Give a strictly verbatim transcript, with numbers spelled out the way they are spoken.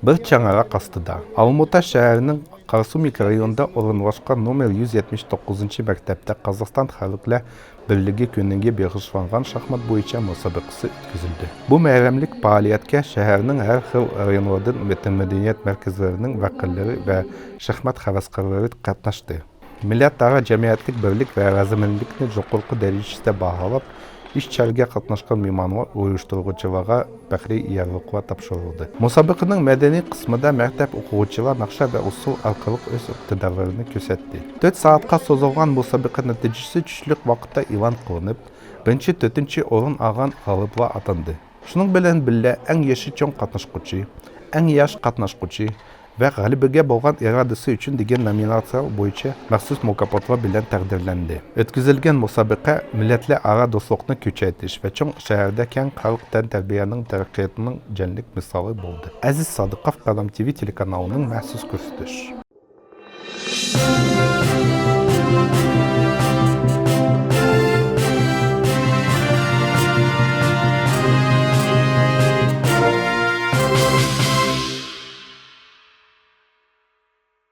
بىر چاڭراق ئاستىدا، ئالمۇتا شەھىرىنىڭ قاراسۇ مىكرورىيونىدا ئورۇنلاشقان نومېر يۈز يەتمىش توققۇزىنچى مەكتەپتە قازاقىستان خەلقلەر بىرلىكى كۈنىگە بېغىشلانغان شاھمات بويىچە مۇسابىقىسى ئۆتكۈزۈلدى. بۇ مەيرەملىك پائالىيەتكە شەھەرنىڭ ھەر خىل رايونلىرىدىن ۋەتەن مەدەنىيەت مەركەزلىرىنىڭ ۋەكىللىرى ۋە شاھمات ھەۋەسكارلىرى قاتناشتى. مىللەتئارا جەمئىيەتلىك بىرلىك ۋە رازىمەنلىكنى يۇقىرى دەرىجىسىدە باھالاپ، ئىش-چارىگە قاتناشقان مېھمانلار ئۇيۇشتۇرغۇچىلارغا پەخرىي يارلىقلار تاپشۇرۇلدى. مۇسابىقىنىڭ مەدەنىي قىسمىدا مەكتەپ ئوقۇغۇچىلار ناخشا ۋە ئۇسسۇل ئارقىلىق ئۆز ئىقتىدارلىرىنى كۆرسەتتى. تۆت سائەتقە سوزۇلغان مۇسابىقە نەتىجىسى چۈشلۈك ۋاقىتتا ئېلان قىلىنىپ، بىرىنچى، تۆتىنچى ئورۇن ئالغان غالىبلار ئاتاندى. شۇنىڭ بىلەن بىللە، ئەڭ يېشى چوڭ قاتناشقۇچى، ئەڭ ياش قاتناشقۇچى ۋە غەلىبىگە بولغان ئىرادىسى ئۈچۈن دېگەن نومىناتسىيە بويىچە مەخسۇس مۇكاپاتلار بىلەن تەقدىرلەندى. ئۆتكۈزۈلگەن مۇسابىقە مىللەتلەر ئارا دوستلۇقنى كۈچەيتىش ۋە چوڭ شەھەردە كەڭ خەلق تەنتەربىيەنىڭ تەرەققىياتىنىڭ جانلىق مىسالى بولدى. ئەزىز سادىقوف، قەلەم تىۋى تېلېكانالىنىڭ مەخسۇس كۆرسىتىش.